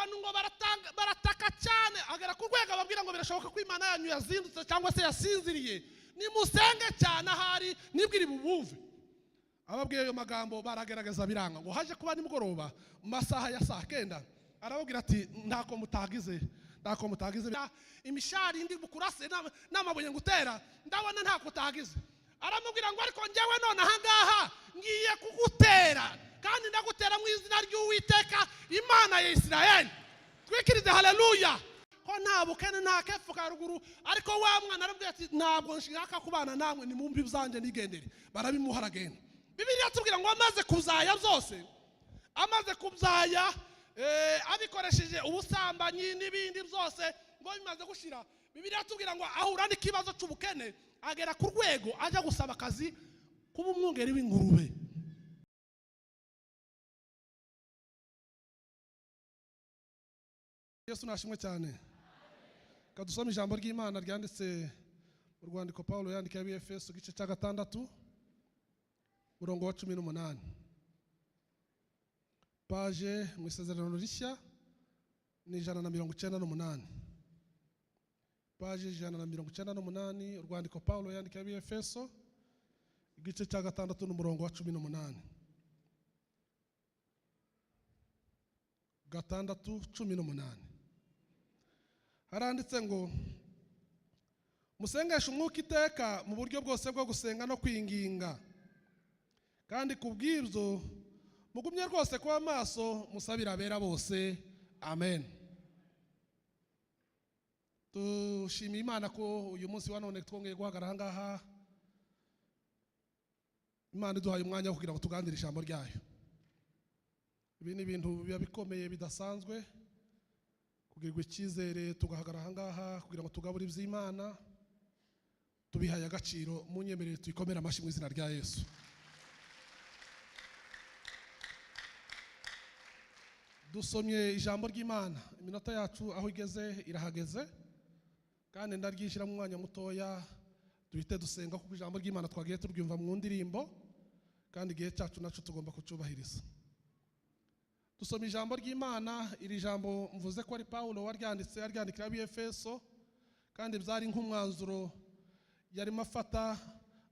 Abantu ngo baratanga, barataka cyane, agera ku rwego ababwira ngo birashoboka ko Imana yanyu yazindutse cyangwa se yasinziriye, nimusenge cyane, ahari nibwo iri bubumve. Ababwiye ayo magambo, baragerageza biranga. Ngo haje kuba nimugoroba mu masaha ya saa 9, arababwira ati: "Ntako mutagize, ntako mutagize, imishari ndi bukurase n'amabuye ngutera, ndabona ntako utagize." Aramubwira ngo: "Ariko njyewe none ahangaha ngiye kugutera, kandi ndagutera mu izina ry'Uwiteka Imana ya Isirayeli." Twikirize haleluya ko nta bukene, nta kepfo ka ruguru. Ariko wa mwana arabwira ati: "Ntabwo nshaka kubana namwe, nimumpe ibyanjye nigendere." Barabimuha, aragenda. Bibiliya tubwira ngo amaze kuzaya byose, amaze kubyaya, abikoresheje ubusambanyi n'ibindi byose, ngo bimaze gushira, Bibiliya tubwira ngo ahura n'ikibazo cy'ubukene, agera ku rwego ajya gusaba akazi kuba umwungeri w'ingurube. Yesu nashimwe cyane. Kadusome ijambo ry'Imana ryanditse mu rwandiko Paul yandikiye ab'Efeso, igice cya 6, umurongo wa 18. Page mu Isezerano Rishya ni 198, page 198. Urwandiko Paul yandikiye ab'Efeso, igice cya 6 n'umurongo wa 18. 6:18, haranditse ngo: "Musengeshe umwuka iteka mu buryo bwose bwo gusenga no kwinginga, kandi ku bw'ibyo mugumye rwose kuba maso musabira abera bose." Amen. Dushimiye Imana ko uyu munsi wa none twongeye guhagarara aha ngaha, Imana iduhaye umwanya wo kugira ngo tuganire ijambo ryayo. Ibi ni ibintu biba bikomeye bidasanzwe, kugirirwa icyizere tugahagarara aha ngaha kugira ngo tugabure iby'Imana. Tubihaye agaciro, munyemerere tuyikomere amashyi mu izina rya Yesu. Dusomye ijambo ry'Imana, iminota yacu aho igeze irahageze, kandi ndaryishyira mu mwanya mutoya duhite dusenga, kuko ijambo ry'Imana twagiye turyumva mu ndirimbo, kandi igihe cyacu nacyo tugomba kucyubahiriza. Dusoma ijambo ry'Imana. Iri jambo mvuze ko ari Pawulo waryanditse, aryandikira ab'Efeso, kandi byari nk'umwanzuro yarimo afata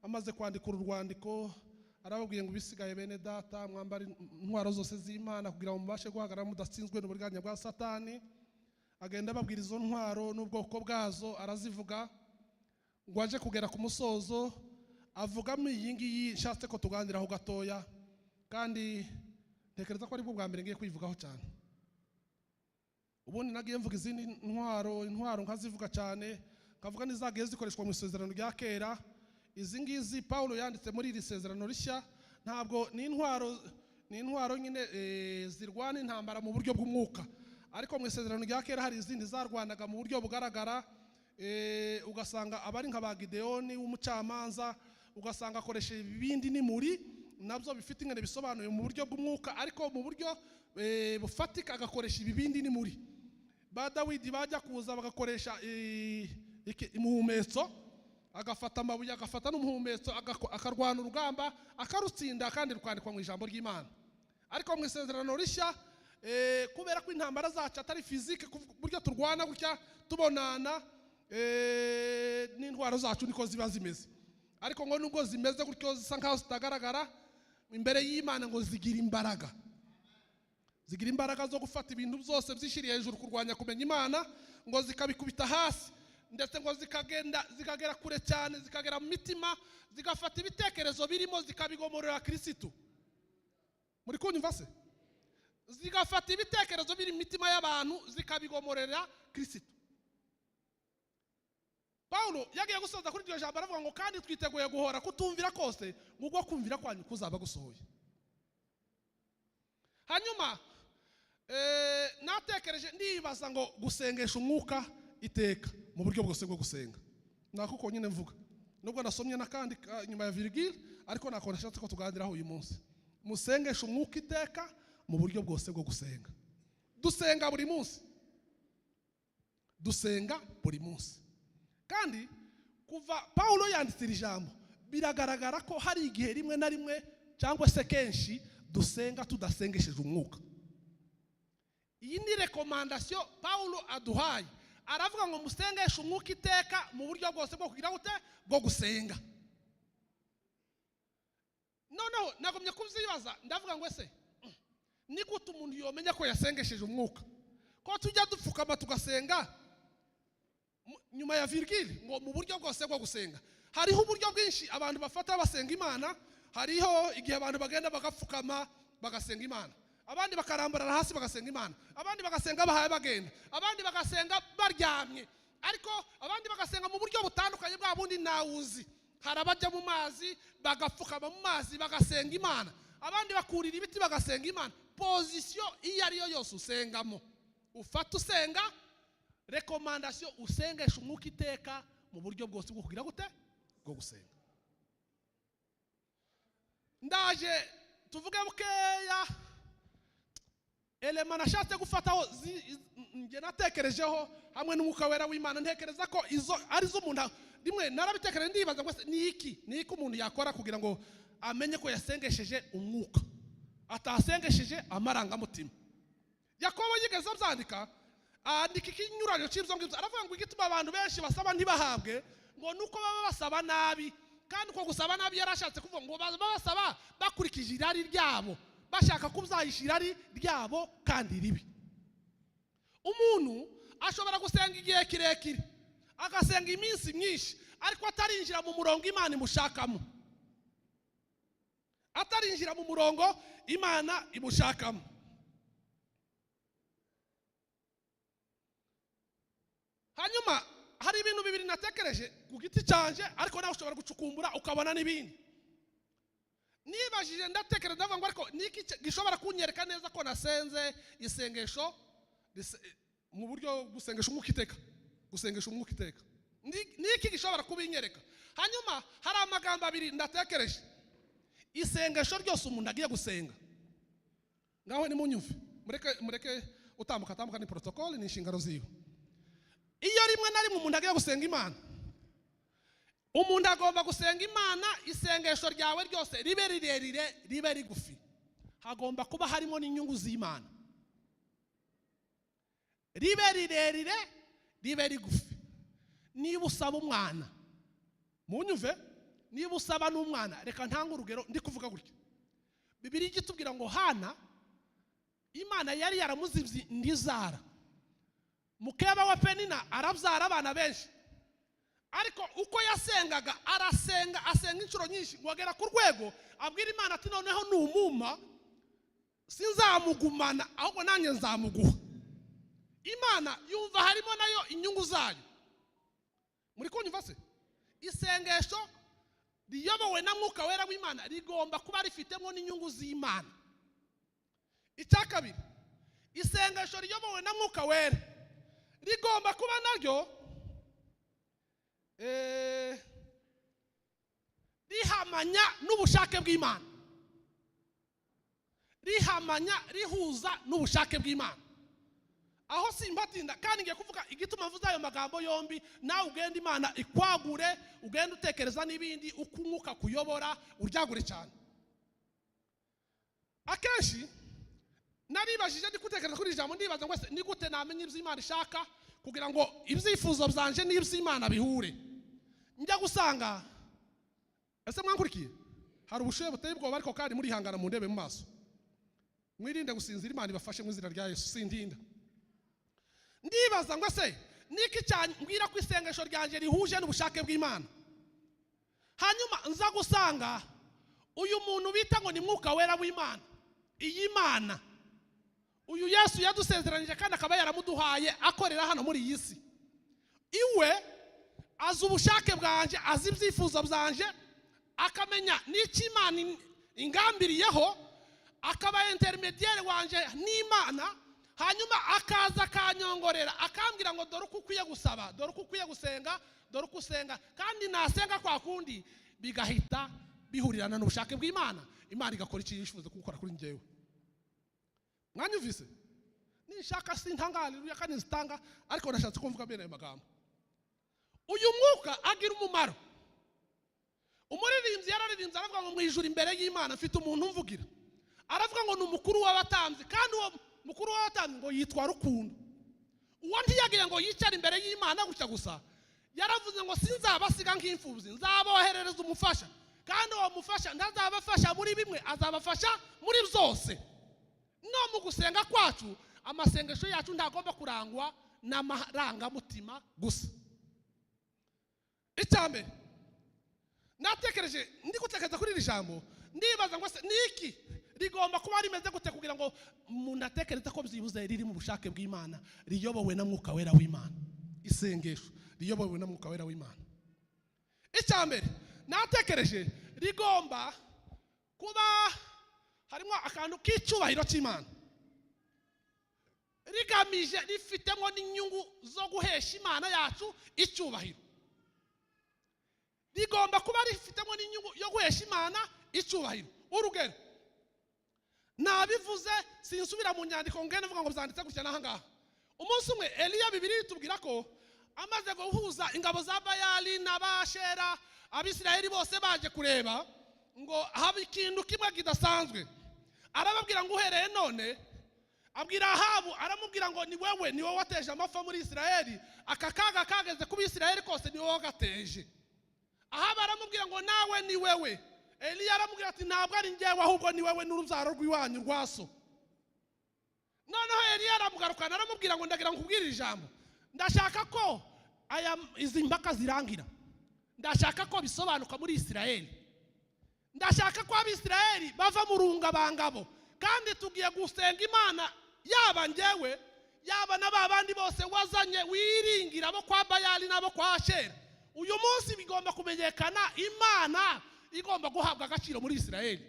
amaze kwandika uru rwandiko. Arababwiye ngo: "Ibisigaye, bene data, mwambara intwaro zose z'Imana kugira ngo mubashe guhagarara mudatsinzwe n'uburiganya bwa Satani." Agenda ababwira izo ntwaro n'ubwoko bwazo, arazivuga, ngo aje kugera ku musozo avugamo iyi ngiyi nshatse ko tuganiraho gatoya, kandi ntekereza ko aribwo bwa mbere ngiye kwivugaho cyane. Ubundi nagiye mvuga izindi ntwaro, intwaro nkazivuga cyane, nkavuga n'izagiye zikoreshwa mu Isezerano rya Kera. Izi ngizi Paul yanditse muri iri Sezerano Rishya ntabwo ni intwaro, ni intwaro nyine zirwana intambara mu buryo bw'umwuka, ariko mu Isezerano rya Kera hari izindi zarwanaga mu buryo bugaragara, ugasanga abari nka ba Gideyoni w'umucamanza, ugasanga akoresheje ibibindi n'imuri, nabyo bifite ingene bisobanuye mu buryo bw'umwuka, ariko mu buryo bufatika agakoresha ibibindi n'imuri. Ba Dawidi bajya kuza bagakoresha imuhumetso, agafata amabuye, agafata n'umuhumetso, akarwana urugamba akarutsinda, kandi rukandikwa mu ijambo ry'Imana. Ariko mu Isezerano Rishya, kubera ko intambara zacu atari physique ku buryo turwana gutya tubonana, n'intwaro zacu niko ziba zimeze, ariko ngo nubwo zimeze gutyo, zisa nkaho zitagaragara imbere y'Imana, ngo zigira imbaraga, zigira imbaraga zo gufata ibintu byose byishyiriye hejuru kurwanya kumenya Imana, ngo zikabikubita hasi, ndetse ngo zikagenda zikagera kure cyane, zikagera mu mitima, zigafata ibitekerezo birimo, zikabigomorera Kirisitu. Muri kunyumva se? Zigafata ibitekerezo biri mu mitima y'abantu, zikabigomorera Kirisitu. Paulo yagiye gusoza kuri iryo jambo, aravuga ngo: "Kandi twiteguye guhora kutumvira kose, ngo ubwo kumvira kwanyu kuzaba gusohoye." Hanyuma natekereje, ndibaza ngo gusengesha umwuka iteka mu buryo bwose bwo gusenga, nako konyine mvuga, nubwo nasomye n'akandi nyuma ya virgule, ariko nako nashatse ko tuganiraho uyu munsi. Musengesha umwuka iteka mu buryo bwose bwo gusenga. Dusenga buri munsi, dusenga buri munsi. Kandi kuva Paulo yanditse iri jambo, biragaragara ko hari igihe rimwe na rimwe cyangwa se kenshi dusenga tudasengesheje umwuka. Iyi ni recommandation Pawulo aduhaye. Aravuga ngo musengeshe umwuka iteka mu buryo bwose bwo kugira gute? Bwo gusenga. Noneho nagumye kubyibaza, ndavuga ngo ese ni gute umuntu yomenya ko yasengesheje umwuka? Ko tujya dupfukama tugasenga nyuma ya virgile ngo mu buryo bwose bwo gusenga. Hariho uburyo bwinshi abantu bafata basenga Imana. Hariho igihe abantu bagenda bagapfukama bagasenga Imana, abandi bakarambarara hasi bagasenga Imana, abandi bagasenga bahaye bagenda, abandi bagasenga baryamye, ariko abandi bagasenga mu buryo butandukanye bwa bundi nawuzi. Hari abajya mu mazi bagapfukama mu mazi bagasenga Imana, abandi bakurira ibiti bagasenga Imana. Position iyo ari yo yose usengamo, ufata usenga, recommandation usengesha umwuka iteka mu buryo bwose bwo kugira gute? Bwo gusenga. Ndaje tuvuge bukeya éléments nashatse gufataho njye natekerejeho hamwe n'umwuka wera w'Imana. Ntekereza ko izo ari zo umuntu rimwe narabitekereje, ndibaza ngo ni iki, ni iki umuntu yakora kugira ngo amenye ko yasengesheje umwuka, atasengesheje amarangamutima. Yakobo yigeze abyandika, andika ikinyuranyo cy'ibyo ngibyo. Aravuga ngo igituma abantu benshi basaba ntibahabwe ngo nuko baba basaba nabi. Kandi uko gusaba nabi yarashatse kuvuga ngo baba basaba bakurikije irari ryabo, bashaka kubyahisha irari ryabo kandi ribi. Umuntu ashobora gusenga igihe kirekire, agasenga iminsi myinshi, ariko atarinjira mu murongo Imana imushakamo, atarinjira mu murongo Imana imushakamo. Hanyuma hari ibintu bibiri natekereje ku giti cyanje, ariko nawe ushobora gucukumbura ukabona n'ibindi. Nibajije, ndatekereza, ndavuga ngo ariko niki gishobora kunyereka neza ko nasenze isengesho mu buryo gusengesha umwuka iteka, gusengesha umwuka iteka? Niki gishobora kubinyereka? Hanyuma hari amagambo abiri ndatekereje. Isengesho ryose umuntu agiye gusenga, ngaho nimunyumve, mureke utambuka, tambuka ni protocole, ni inshingano ziwe. Iyo rimwe na rimwe umuntu agiye gusenga Imana, umuntu agomba gusenga Imana isengesho ryawe ryose ribe rirerire ribe rigufi, hagomba kuba harimo n'inyungu z'Imana. Ribe rirerire ribe rigufi. Niba usaba umwana, munyumve, niba usaba n'umwana, reka ntange urugero ndi kuvuga gutya. Bibiliya itubwira ngo Hana Imana yari yaramuzibye ndizara, mukeba wa Penina arabyara abana benshi, ariko uko yasengaga arasenga asenga inshuro nyinshi ngo agera ku rwego abwira Imana ati noneho numuma sinzamugumana ahubwo nanjye nzamuguha. Imana yumva harimo nayo inyungu zayo. Muri kunyumva se? Isengesho riyobowe na mwuka wera w'Imana rigomba kuba rifitemo n'inyungu z'Imana. Icya kabiri, isengesho riyobowe na mwuka wera rigomba kuba naryo rihamanya n'ubushake bw'Imana, rihamanya rihuza n'ubushake bw'Imana. Aho simbatinda, kandi ngiye kuvuga igituma mvuze ayo magambo yombi. Nawe ugenda Imana ikwagure, ugenda utekereza n'ibindi uko umwuka kuyobora, uryagure cyane. Akenshi naribajije ndi gutekereza kuri ijambo, ndibaza ngo ni gute namenya ibyo Imana ishaka kugira ngo ibyifuzo byanje n'iby'Imana bihure. Njya gusanga, ese mwankurikiye? Hari ubushuhe buteye ubwoba, ariko kandi murihangana mu ndebe mu maso, mwirinde gusinzira, Imana ibafashe mu izina rya Yesu. Sindinda. Ndibaza ngo se niki cyambwira ko isengesho ryanjye rihuje n'ubushake bw'Imana? Hanyuma nza gusanga uyu muntu bita ngo ni mwuka wera w'Imana, iyi Mana uyu Yesu yadusezeranyije kandi akaba yaramuduhaye akorera hano muri iyi si, iwe azi ubushake bwanjye, azi ibyifuzo byanjye, akamenya n'icyo Imana ingambiriyeho, akaba intermediaire wanje n'Imana. Hanyuma akaza akanyongorera akambwira ngo dore uko ukwiye gusaba, dore uko ukwiye gusenga, dore uko usenga. Kandi nasenga kwa kundi bigahita bihurirana n'ubushake bw'Imana, Imana igakora icyo yifuza gukora kuri njyewe. Mwanyumvise? Nishaka sintanga haleluya kandi nzitanga, ariko nashatse kumvuga bene ayo magambo. Uyu mwuka agira umumaro. Umuririmbyi yararirimbye aravuga ngo mu ijuru imbere y'Imana mfite umuntu umvugira. Aravuga ngo ni umukuru w'abatambyi, kandi uwo Mukuru w'abatambyi ngo yitwa Rukundo. Uwo ntiyagira ngo yicare imbere y'Imana gutya gusa, yaravuze ngo sinzabasiga nk'imfubyi, nzaboherereza umufasha, kandi uwo mufasha ntazabafasha muri bimwe, azabafasha muri byose. No mu gusenga kwacu, amasengesho yacu ntagomba kurangwa n'amarangamutima gusa. Icya mbere natekereje, ndi gutekereza kuri iri jambo, ndibaza ngo se ni iki rigomba kuba rimeze gute kugira ngo umuntu atekereze ko byibuze riri mu bushake bw'Imana, riyobowe na Mwuka Wera w'Imana? Isengesho riyobowe na Mwuka Wera w'Imana, icya mbere natekereje, rigomba kuba harimo akantu k'icyubahiro cy'Imana, rigamije, rifitemo n'inyungu zo guhesha Imana yacu icyubahiro. Rigomba kuba rifitemo n'inyungu yo guhesha Imana icyubahiro. Urugero nabivuze, sinsubira mu nyandiko ngende mvuga ngo byanditse gutya n'aha ngaha. Umunsi umwe Eliya, Bibiri itubwira ko amaze guhuza ingabo za Bayali n'Abashera, Abisirayeli bose baje kureba ngo haba ikintu kimwe kidasanzwe, arababwira ngo uhereye none, abwira Ahabu, aramubwira ngo ni wewe, ni wowe wateje amapfa muri Isirayeli, aka kaga kageze ku Bisirayeli kose ni wowe wagateje. Ahabu aramubwira ngo nawe ni wewe. Eliya aramubwira ati ntabwo ari njyewe, ahubwo ni wewe n'urubyaro rw'iwanyu rwa so. Noneho Eliya aramugarukana, aramubwira ngo ndagira ngo nkubwire ijambo, ndashaka ko aya izi mpaka zirangira, ndashaka ko bisobanuka muri Isirayeli, ndashaka ko Abisirayeli bava mu rungabangabo, kandi tugiye gusenga Imana, yaba njyewe, yaba na ba bandi bose wazanye wiringira bo kwa Bayali n'abo kwa Ashera. Uyu munsi bigomba kumenyekana Imana igomba guhabwa agaciro muri Isirayeli.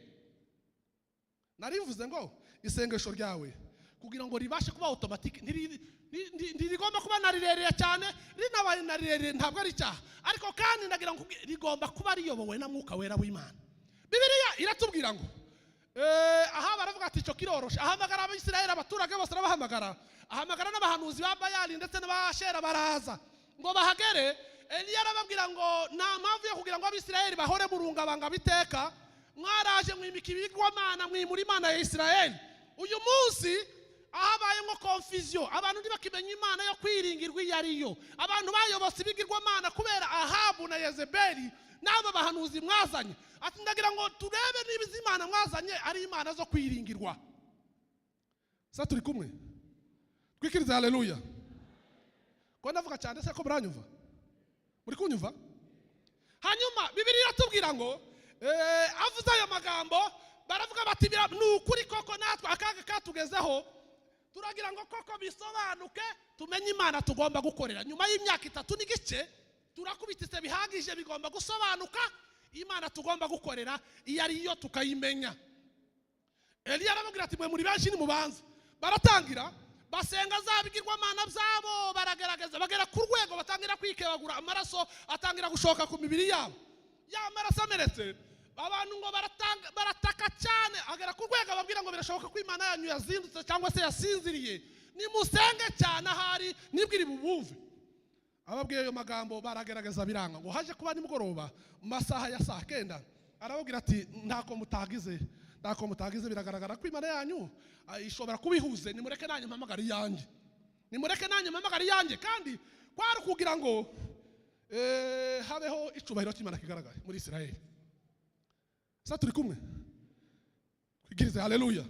Narivuze ngo isengesho ryawe kugira ngo ribashe kuba automatique, ntirigomba kuba na rirerire cyane. Rinabaye na rirerire ntabwo ari icyaha, ariko kandi ndagira ngo rigomba kuba riyobowe na Mwuka Wera w'Imana. Bibiliya iratubwira ngo aha baravuga ati icyo kiroroshe. Ahamagara Abisirayeli, abaturage bose arabahamagara, ahamagara n'abahanuzi ba Bayali ndetse n'Abashera, baraza. Ngo bahagere, Eliya arababwira ngo nta mpamvu yo kugira ngo Abisirayeli bahore mu rungabanga biteka. Mwaraje mwimika ibigirwamana, mwimura Imana ya Isirayeli. Uyu munsi ahabayemo confusion, abantu ntibakimenya Imana yo kwiringirwa iyo ari yo. Abantu bayobotse ibigirwamana kubera Ahabu na Yezebeli n'abo bahanuzi mwazanye. Ati ndagira ngo turebe niba izi Imana mwazanye ari imana zo kwiringirwa. Sa turi kumwe? Twikirize haleluya. Ko ndavuga cyane se, ko muranyumva? Muri kunyumva? Hanyuma Bibiri iratubwira ngo avuze ayo magambo, baravuga bati ni ukuri koko, natwe akaga katugezeho, turagira ngo koko bisobanuke, tumenye Imana tugomba gukorera. Nyuma y'imyaka 3 n'igice turakubitse bihagije, bigomba gusobanuka Imana tugomba gukorera iyo ari yo, tukayimenya. Eliya arababwira ati mwe muri benshi, nimubanze. Baratangira basenga za bigirwamana byabo, baragerageza bagera ku rwego batangira kwikebagura, amaraso atangira gushoka ku mibiri yabo. Ya maraso amenetse, abantu ngo barataka cyane, agera ku rwego ababwira ngo birashoboka ko Imana yanyu yazindutse cyangwa se yasinziriye, nimusenge cyane, ahari nibwo iri bubumve. Ababwiye ayo magambo, baragerageza biranga. Ngo haje kuba nimugoroba mu masaha ya saa 9, arababwira ati ntako mutagize, ntako mutagize, biragaragara ko Imana yanyu ishobora kubihuze, nimureke nanjye mpamagara iyanjye, nimureke nanjye mpamagara iyanjye. Kandi kwari kugira ngo habeho icubahiro cy'Imana kigaragare muri Israel. Sa turi kumwe? Twigirize haleluya.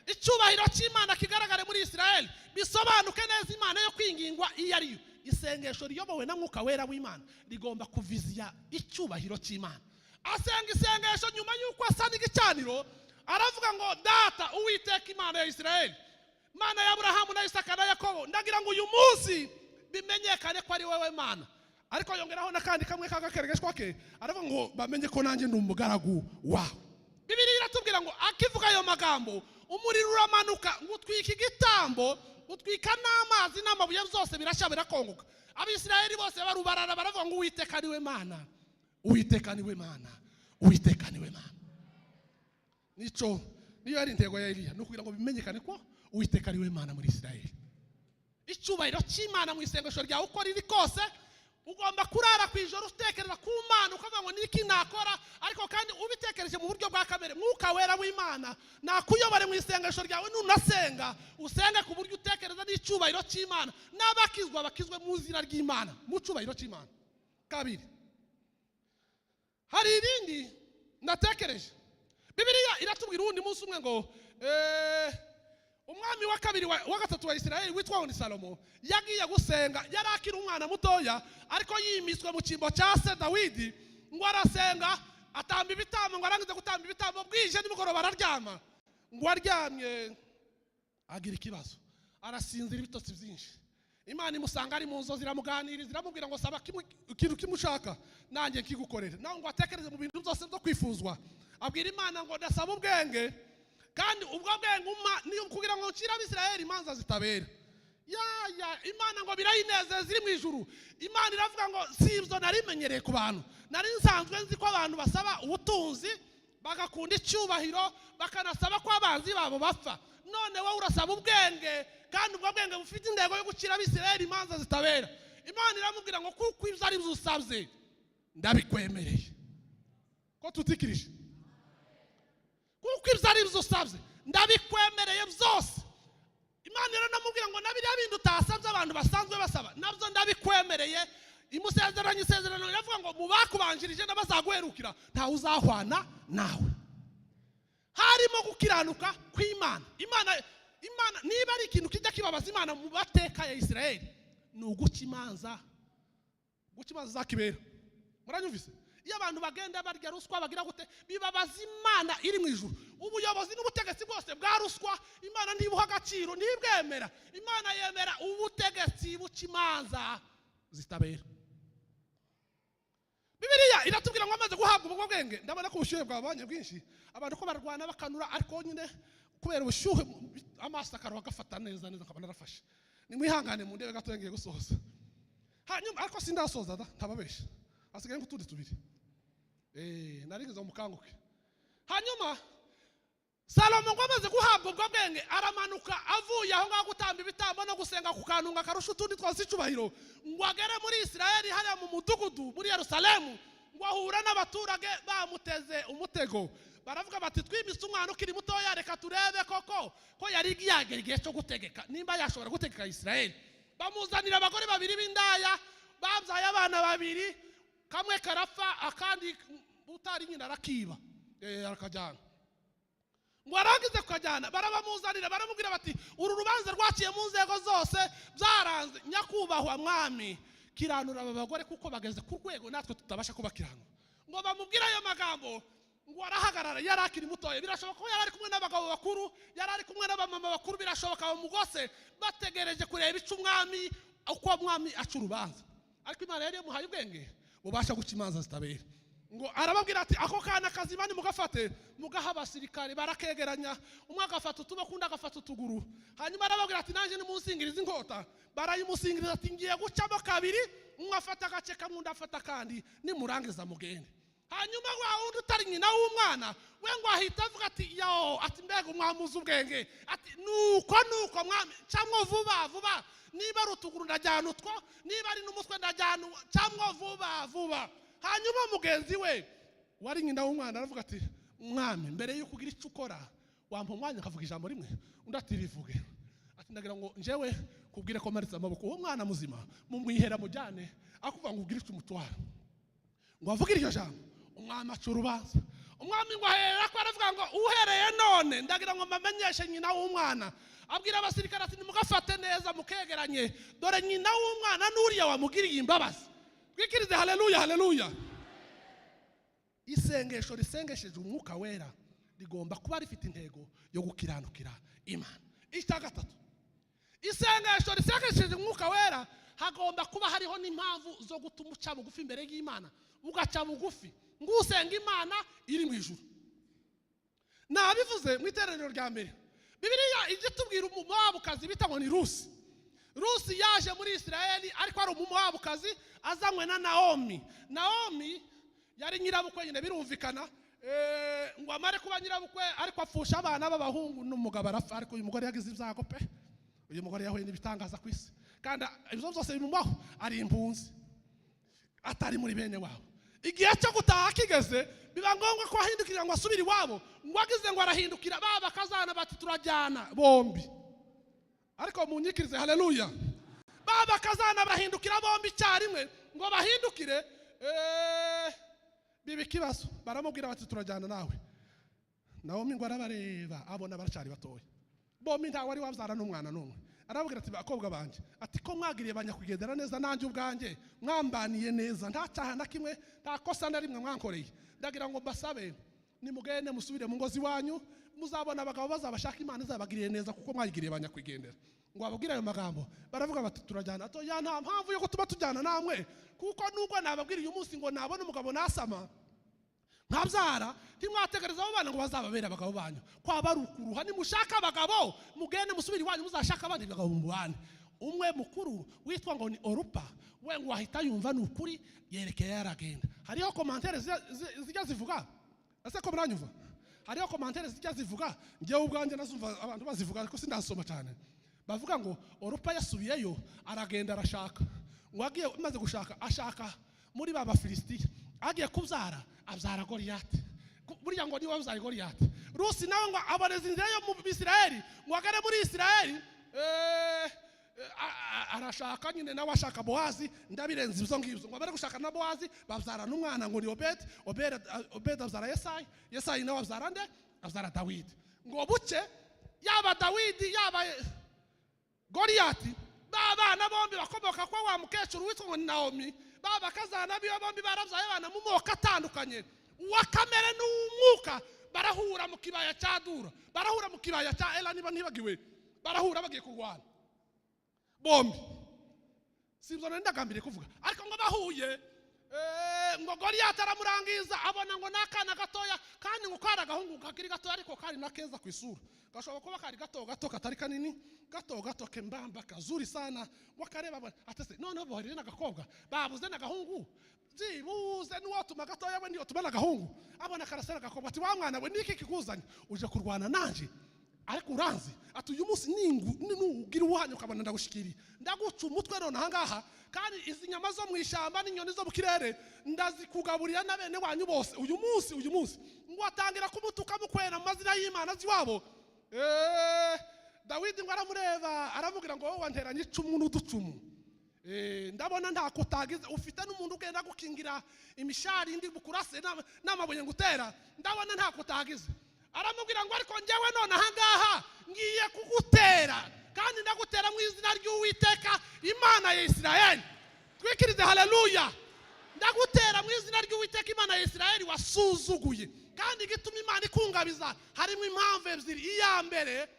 Icyubahiro cy'Imana kigaragare muri Israel, bisobanuke neza Imana yo kwingingwa iyo ari yo. Isengesho riyobowe na Mwuka Wera w'Imana rigomba kuviziya icyubahiro cy'Imana. Asenga isengesho nyuma y'uko asa n'igicaniro, aravuga ngo Data Uwiteka, Imana ya Israel, Imana ya Aburahamu na Isaka na Yakobo, ndagira ngo uyu munsi bimenyekane ko ari wowe Mana. Ariko yongeraho n'akandi kamwe k'agakeregeshwa ke, aravuga ngo bamenye ko nanjye ndi umugaragu wawe. Bibiri iratubwira ngo akivuga ayo magambo, umuriro uramanuka ngo utwika igitambo, utwika n'amazi n'amabuye, byose birashya, birakongoka. Abisirayeli bose barubarara, baravuga ngo Uwiteka niwe Mana, Uwiteka niwe Mana, Uwiteka niwe Mana. Nico niyo yari intego ya Eliya, ni ukugira ngo bimenyekane ko Uwiteka ariwe Mana muri Isirayeli. Icyubahiro cy'Imana mu isengesho ryawe uko riri kose. Ugomba kurara ku ijoro utekereza ku Mana, ukavuga ngo niki nakora, ariko kandi ubitekereje mu buryo bwa kamere. Mwuka Wera w'Imana nakuyobore mu isengesho ryawe. Nunasenga, usenge ku buryo utekereza n'icyubahiro cy'Imana, n'abakizwa bakizwe mu izina ry'Imana, mu cyubahiro cy'Imana. Kabiri, hari irindi natekereje. Bibiliya iratubwira uwundi munsi umwe ngo umwami wa kabiri wa gatatu wa Isirayeli witwa ngo ni Salomo yagiye gusenga. Yari akiri umwana mutoya, ariko yimiswe mu cyimbo cya se Dawidi. Ngo arasenga, atamba ibitambo. Ngo arangize gutamba ibitambo, bwije nimugoroba araryama. Ngo aryamye agira ikibazo, arasinzira ibitotsi byinshi. Imana imusanga ari mu nzozi, iramuganiriza, iramubwira ngo saba kimwe, ikintu kimwe ushaka, nanjye nkigukorere. Nawe ngo atekereze mu bintu byose byo kwifuzwa, abwira Imana ngo ndasaba ubwenge, kandi ubwo bwenge umpa ni kugira ngo ncire Abisirayeli imanza zitabera. Ya ya, Imana ngo birayinezeza iri mu ijuru. Imana iravuga ngo si ibyo nari menyereye ku bantu, nari nsanzwe nzi ko abantu basaba ubutunzi, bagakunda icyubahiro, bakanasaba ko abanzi babo bapfa. None wowe urasaba ubwenge, kandi ubwo bwenge bufite intego yo gucira Abisirayeli imanza zitabera. Imana iramubwira ngo kuko ibyo ari byo usabye ndabikwemereye. Ko tutikirije? Kuko ibyo ari byo usabye ndabikwemereye byose. Imana iranamubwira ngo na biriya bindi utasabye abantu basanzwe basaba, nabyo ndabikwemereye. Imusezeranye isezerano, iravuga ngo mu bakubanjirije n'abazaguherukira ntawe uzahwana nawe. Harimo gukiranuka kw'Imana. Imana, niba ari ikintu kijya kibabaza Imana mu mateka ya Isirayeli, ni uguca imanza, guca imanza zakibera. Muranyumvise? Iyo abantu bagenda barya ruswa, bagira gute, bibabaza Imana iri mu ijuru. Ubuyobozi n'ubutegetsi bwose bwa ruswa, Imana ntibuha agaciro, ntibwemera. Imana yemera ubutegetsi buca imanza zitabera. Bibiliya iratubwira ngo amaze guhabwa ubwo bwenge, ndabona ko ubushyuhe bwabanye bwinshi, abantu ko barwana bakanura, ariko nyine kubera ubushyuhe amaso akaruha agafata neza neza, akaba narafashe. Nimwihangane mu ndebe gato, ngiye gusoza. Hanyuma ariko sindasoza da, ntababesha, hasigaye nk'utundi tubiri. Narigeze ngo mukanguke. Hanyuma Salomo ngo amaze guhabwa ubwo bwenge, aramanuka avuye aho ngaho gutamba ibitambo no gusenga ku kanunga karusha utundi twose icyubahiro, ngo agere muri Isirayeli hariya mu mudugudu muri Yerusalemu, ngo ahura n'abaturage bamuteze umutego. Baravuga bati twimise umwana ukiri mutoya, reka turebe koko ko yari yagera igihe cyo gutegeka, nimba yashobora gutegeka Isirayeli. Bamuzanira abagore babiri b'indaya babyaye abana babiri, kamwe karapfa, akandi utari nyina arakiba, arakajyana. Ngo arangize kukajyana, barabamuzanira, baramubwira bati uru rubanza rwaciye mu nzego zose byaranze, nyakubahwa mwami, kiranura aba bagore kuko bageze ku rwego natwe tutabasha kubakiranura. Ngo bamubwire ayo magambo, ngo arahagarara. Yari akiri mutoya, birashoboka ko yari ari kumwe n'abagabo bakuru, yari ari kumwe n'abamama bakuru, birashoboka bamugose bategereje kureba icyo umwami, uko umwami aca urubanza. Ariko Imana yari yamuhaye ubwenge bubasha guca imanza zitabera. Ngo arababwira ati ako kana kazima nimugafate, mugaha abasirikare. Barakegeranya, umwe agafata utuboko, undi agafata utuguru. Hanyuma arababwira ati nanjye nimunsingirize inkota. Barayimusingiriza, ati ngiye gucamo kabiri, umwe afata agace kamwe, undi afata akandi, nimurangiza mugende. Hanyuma wa wundi utari nyina w'umwana we ngo ahita avuga ati yo, ati mbega umwami uzi ubwenge, ati nuko nuko mwami, camwo vuba vuba, niba ari utuguru ndajyana utwo, niba ari n'umutwe ndajyana camwo vuba vuba. Hanyuma mugenzi we wari nyina w'umwana aravuga ati mwami, mbere yuko ugira icyo ukora, wampa umwanya akavuga ijambo rimwe? Undi ati rivuge. Ati ndagira ngo njyewe kubwire ko maritse amaboko, uwo mwana muzima mumwihera mujyane, akuvuga ngo ugire icyo umutwara. Ngo avuge iryo jambo, umwami aca urubanza. Umwami ngo aherera ko aravuga ngo uhereye none ndagira ngo mbamenyeshe nyina w'umwana. Abwira abasirikare ati nimugafate neza mukegeranye, dore nyina w'umwana n'uriya wamugiriye imbabazi. Twikirize haleluya, haleluya. Isengesho risengesheje Umwuka Wera rigomba kuba rifite intego yo gukiranukira Imana. Icya gatatu, isengesho risengesheje Umwuka Wera hagomba kuba hariho n'impamvu zo gutuma uca bugufi imbere y'Imana, ugaca bugufi ngo usenga Imana iri mu ijuru. Nabivuze mu iteraniro rya mbere, Bibiliya ijya itubwira Umumowabukazi bita ngo ni Rusi. Rusi yaje muri Isirayeli, ariko ari Umumowabukazi, azanywe na Nawomi. Nawomi yari nyirabukwe nyine, birumvikana. Ngo amare kuba nyirabukwe, ariko apfusha abana b'abahungu n'umugabo arapfa. Ariko uyu mugore yagize ibyago pe, uyu mugore yahuye n'ibitangaza ku isi, kandi ibyo byose bimubaho ari impunzi. Atari muri bene wabo. Igihe cyo gutaha kigeze, biba ngombwa ko ahindukira ngo asubire iwabo. Ngo agize ngo arahindukira, ba bakazana bati: "Turajyana bombi." Ariko munyikirize haleluya. Ba bakazana bahindukira bombi icyarimwe. Ngo bahindukire, biba ikibazo. Baramubwira bati: "Turajyana nawe." Nawomi ngo arabareba, abona baracyari batoya bombi, ntawe wari wabyara n'umwana n'umwe. Arababwira ati: "Bakobwa banjye," ati, "ko mwagiriye banyakwigendera neza, nanjye ubwanjye mwambaniye neza, nta cyaha na kimwe, nta kosa na rimwe mwankoreye, ndagira ngo mbasabe nimugende musubire mu ngo z'iwanyu, muzabona abagabo bazabashaka, Imana izabagiriye neza kuko mwayigiriye banyakwigendera." Ngo bababwire ayo magambo, baravuga bati: "Turajyana." "Atoya, nta mpamvu yo gutuma tujyana namwe, kuko nubwo nababwira uyu munsi ngo nabona umugabo nasama nkabyara, ntimwategereza abo bana ngo bazababere abagabo banyu, kwaba ari ukuruha. Nimushaka abagabo mugende musubire iwanyu, muzashaka abandi bagabo mubane." Umwe mukuru witwa ngo ni Orupa, we ngo ahita yumva ni ukuri, yerekeye yaragenda. Hariho commentaire zijya zivuga, ese ko muranyumva? Hariho commentaire zijya zivuga, njyewe ubwanjye nazumva abantu bazivuga ariko sindasoma cyane, bavuga ngo Orupa yasubiyeyo, aragenda arashaka. Ngo agiye, amaze gushaka, ashaka muri ba Bafilisitiya, agiye kubyara abyara Goliyati. Burya ngo niwe wabyaye Goliyati. Rusi nawe ngo aboneza inzira yo mu Bisirayeli, ngo agere muri Isirayeli, arashaka nyine, nawe ashaka Bowazi. Ndabirenze ibyo ngibyo. Ngo abare gushaka na Bowazi, babyara n'umwana ngo ni Obedi. Obedi abyara Yesayi. Yesayi nawe abyara nde? Abyara Dawidi. Ngo buke, yaba Dawidi yaba Goliyati, ba bana bombi bakomoka kwa wa mukecuru witwa ngo ni Nawomi. Ba bakazana biwe bombi barabyaye abana mu moko atandukanye, uwa kamere n'uw'umwuka. Barahura mu kibaya cya Dura, barahura mu kibaya cya Ela niba ntibagiwe, barahura bagiye kurwana bombi. Si ibyo nari ndagambiriye kuvuga, ariko ngo bahuye, ngo Goliyati aramurangiza, abona ngo ni akana gatoya, kandi ngo kari agahungu kakiri gatoya, ariko kari na keza ku isura, gashobora kuba kari gato gato, katari kanini, gato gato, kembamba, kazuri sana. Wakareba abona atese noneho bohereye n'agakobwa, babuze n'agahungu, byibuze n'uwotuma gatoya we ntiyotuma n'agahungu. Abona karasera agakobwa, ati: "Wa mwana we, niki kikuzanye? Uje kurwana nanje, ariko uranzi." Ati: "Uyu munsi nugira ubuhanya ukabona ndagushikiriye, ndaguca umutwe none ahangaha, kandi izi nyama zo mu ishyamba n'inyoni zo mu kirere ndazikugaburira na bene wanyu bose uyu munsi, uyu munsi." Ngo atangira kumutuka, mukwena mu mazina y'Imana z'iwabo. Dawidi ngo aramureba, aramubwira ngo: "Wowe wanteranye icumu n'uducumu, ndabona ntako utagize, ufite n'umuntu ugenda gukingira imishari indi bukurase n'amabuye ngutera, ndabona ntako utagize." Aramubwira ngo: "Ariko njyewe none ahangaha ngiye kugutera, kandi ndagutera mu izina ry'Uwiteka Imana ya Isirayeli." Twikirize haleluya. "Ndagutera mu izina ry'Uwiteka Imana ya Isirayeli wasuzuguye." Kandi igituma Imana ikungabiza harimo impamvu ebyiri. Iya mbere,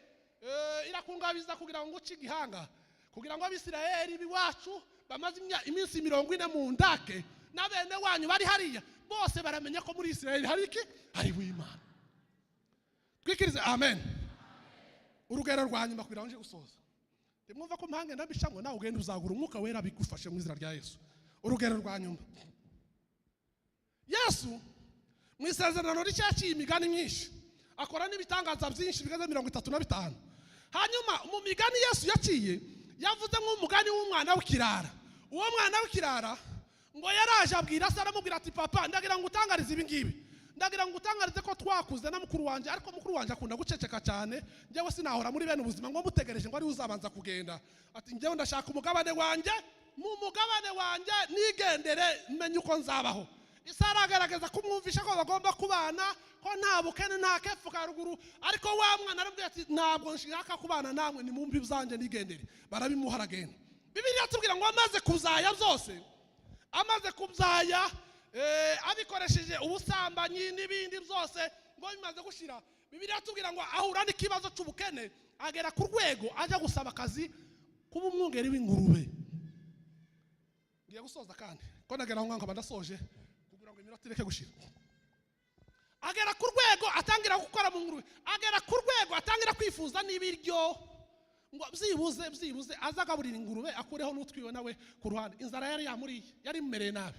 irakungabiza kugira ngo uce igihanga, kugira ngo Abisirayeli b'iwacu bamaze iminsi 40 mu ndake na bene wanyu bari hariya bose baramenya ko muri Isirayeli hari iki? Hari Imana. Twikirize amen. Urugero rwa nyuma kugira ngo nje gusoza, ntimwumva ko mpange ndabicamo, nawe ugenda uzagura Umwuka Wera bigufashe mu izina rya Yesu. Urugero rwa nyuma, Yesu mu Isezerano Rishya yaciye imigani myinshi, akora n'ibitangaza byinshi bigeze 35. Hanyuma mu migani Yesu yaciye, yavuze nk'umugani w'umwana w'ikirara. Uwo mwana w'ikirara ngo yaraje abwira se, aramubwira ati: "Papa, ndagira ngo utangarize ibi ngibi, ndagira ngo utangarize ko twakuze na mukuru wanjye, ariko mukuru wanjye akunda guceceka cyane. Njyewe sinahora muri bene ubuzima ngo mutegereje ngo ariwe uzabanza kugenda." Ati: "Njyewe ndashaka umugabane wanjye, mu mugabane wanjye nigendere, menye uko nzabaho." Isi aragaragaza kumwumvisha ko bagomba kubana, ko nta bukene, nta kepfo ka ruguru, ariko wa mwana aramubwira ati: "Ntabwo nshaka kubana namwe, nimumpe ibyanjye nigendere." Barabimuha, aragenda. Bibiliya tubwira ngo amaze kuzaya byose, amaze kubyaya, abikoresheje ubusambanyi n'ibindi byose, ngo bimaze gushira, Bibiliya tubwira ngo ahura n'ikibazo cy'ubukene, agera ku rwego ajya gusaba akazi kuba umwungeri w'ingurube. Ngiye gusoza, kandi ko nagera aho ngaho nkaba ndasoje kugira ngo iminota ireke gushira. Agera ku rwego atangira gukora mu ngurube, agera ku rwego atangira kwifuza n'ibiryo, ngo byibuze aze agaburira ingurube, akureho n'utwiwe nawe ku ruhande. Inzara yari yamuriye, yari imumereye nabi,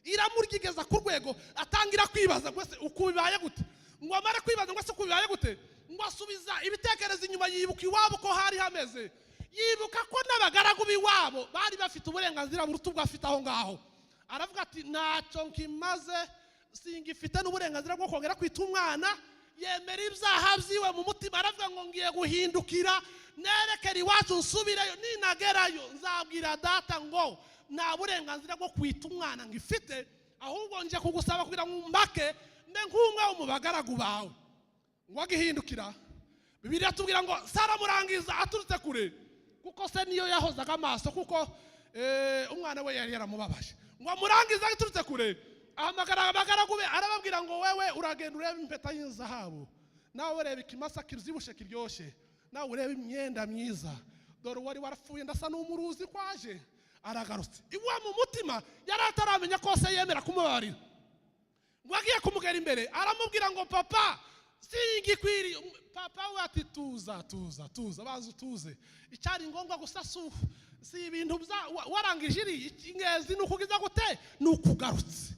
iramurya, igeza ku rwego atangira kwibaza ngo: "Ese uku bibaye gute?" Ngo amare kwibaza ngo: "Ese uku bibaye gute?" ngo asubiza ibitekerezo inyuma, yibuka iwabo ko hari hameze, yibuka ko n'abagaragu b'iwabo bari bafite uburenganzira buruta ubwo afite aho ngaho. Aravuga ati: "Ntacyo nkimaze, singifite n'uburenganzira bwo kongera kwita umwana." Yemera ibyaha byiwe mu mutima, aravuga ngo: "Ngiye guhindukira nerekere iwacu, nsubireyo. Ninagerayo nzabwira data ngo nta burenganzira bwo kwita umwana ngifite, ahubwo nje kugusaba kugira ngo umbake mbe nk'umwe wo mu bagaragu bawe." Ngo agihindukira, Bibiliya tubwira ngo Sara amurangiza aturutse kure, kuko se niyo yahozaga amaso, kuko umwana we yari yaramubabaje. Ngo amurangize aturutse kure, ahamagara abagaragu be, arababwira ngo: "Wewe uragenda urebe impeta y'inzahabu, nawe ureba ikimasa kibyibushye kiryoshye, nawe urebe imyenda myiza. Dore uwari warapfuye ndasa n'umuruzi kwaje aragarutse." Iwe mu mutima yari ataramenya ko se yemera kumubabarira. Ngo agiye kumugera imbere, aramubwira ngo: "Papa, singikwiriye." Papa we ati: "Tuza, tuza, tuza, banza utuze. Icyari ngombwa gusa si ibintu bya warangije iri ingenzi, ni ukugiza gute? Ni ukugarutse."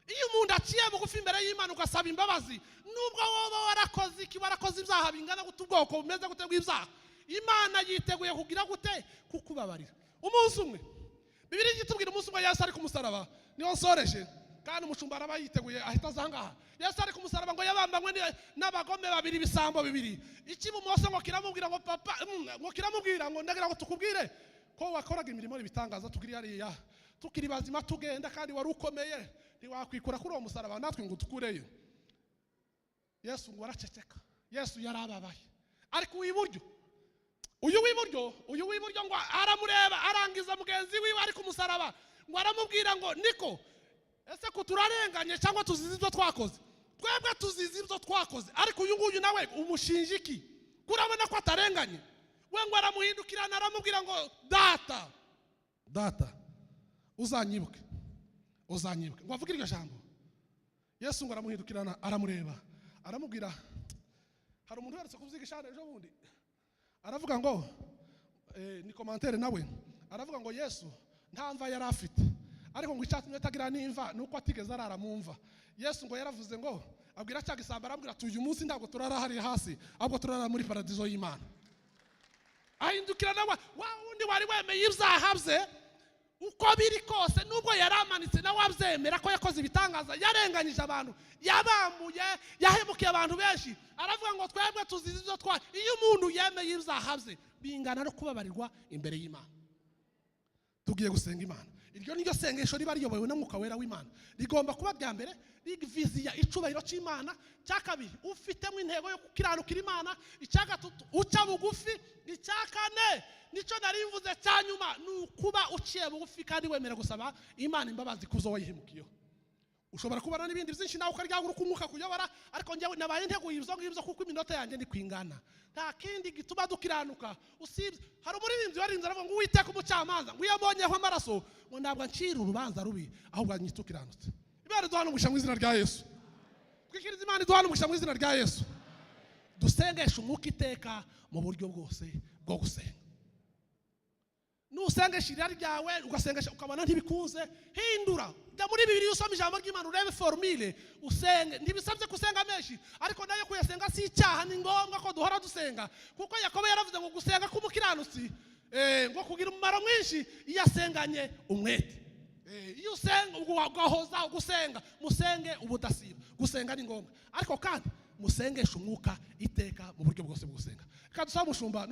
Iyo umuntu aciye bugufi imbere y'Imana, ugasaba imbabazi, nubwo woba warakoze iki, warakoze ibyaha bingana gute, ubwoko bumeze gute bw'ibyaha, Imana yiteguye kugira gute? Kukubabarira. Umunsi umwe, Bibiliya itubwira, umunsi umwe Yesu ari ku musaraba, niho nsoreje, kandi umushumba araba yiteguye ahita aza ahangaha. Yesu ari ku musaraba, ngo yabambanywe n'abagome babiri, ibisambo bibiri. Icy'ibumoso ngo kiramubwira ngo: "Papa," ngo kiramubwira ngo: "Ndagira ngo tukubwire ko wakoraga imirimo y'ibitangaza tukiri hariya, tukiri bazima, tugenda, kandi wari ukomeye, ntiwakwikura kuri uwo musaraba natwe ngo tukureyo." Yesu ngo araceceka. Yesu yarababaye. Ariko uw'iburyo, uyu w'iburyo ngo aramureba, arangiza mugenzi wiwe ari ku musaraba ngo aramubwira ngo: "Niko, ese ko turarenganye cyangwa tuzize ibyo twakoze? Twebwe tuzize ibyo twakoze, ariko uyu nguyu nawe umushinja iki? Kurabona ko atarenganye?" We ngo aramuhindukirana, aramubwira ngo: "Data, data, uzanyibuke, uzanyibuke." Ngo avuge iryo jambo, Yesu ngo aramuhindukirana, aramureba, aramubwira. Hari umuntu uherutse kubyigisha hano ejo bundi, aravuga ngo ni commentaire nawe, aravuga ngo Yesu nta mva yari afite, ariko ngo icyatumye atagira n'imva ni uko atigeze arara mu mva. Yesu ngo yaravuze, ngo abwira cya gisambo, arambwira ati: "Uyu munsi ntabwo turara hariya hasi, ahubwo turara muri paradizo y'Imana." Ahindukira nawe wa wundi wari wemeye ibyaha bye uko biri kose, nubwo yari amanitse, nawe abyemera ko yakoze ibitangaza, yarenganyije abantu, yabambuye, yahemukiye abantu benshi, aravuga ngo: "Twebwe tuzize ibyo twa." Iyo umuntu yemeye ibyaha bye, bingana no kubabarirwa imbere y'Imana. Tugiye gusenga Imana. Iryo ni ryo sengesho riba riyobowe n'Umwuka Wera w'Imana. Rigomba kuba rya mbere riviziya icubahiro cy'Imana, icya kabiri ufitemo intego yo gukiranukira Imana, icya gatatu uca bugufi, icya kane nicyo nari mvuze cya nyuma, ni ukuba uciye bugufi kandi wemera gusaba Imana imbabazi kuzo wayihemukiyeho. Ushobora kubona n'ibindi byinshi nawe ukaryagura uko umwuka kuyobora, ariko njyewe nabaye nteguye ibyo ngibyo kuko iminota yanjye ni kwingana. Nta kindi gituma dukiranuka usibye, hari umuririmbyi waririmbye aravuga ngo: "Uwiteka umucamanza, ngo iyo ambonyeho amaraso, ngo ntabwo ancira urubanza rubi, ahubwo anyita ukiranutse." Imana iduhana umugisha mu izina rya Yesu. Twikirize Imana iduhana umugisha mu izina rya Yesu. Dusengeshe umwuka iteka mu buryo bwose bwo gusenga. Nusengesha irari ryawe, ugasengesha ukabona ntibikunze, hindura, jya muri Bibiliya, usoma ijambo ry'Imana, urebe formule, usenge. Ntibisabye gusenga menshi, ariko nayo kuyasenga si icyaha. Ni ngombwa ko duhora dusenga, kuko Yakobo yaravuze ngo gusenga k'umukiranutsi ngo kugira umumaro mwinshi iyo asenganye umwete. Iyo usenga ugahoza gusenga, musenge ubudasiba. Gusenga ni ngombwa, ariko kandi musengeshe umwuka iteka mu buryo bwose bwo gusenga. Reka dusabe umushumba.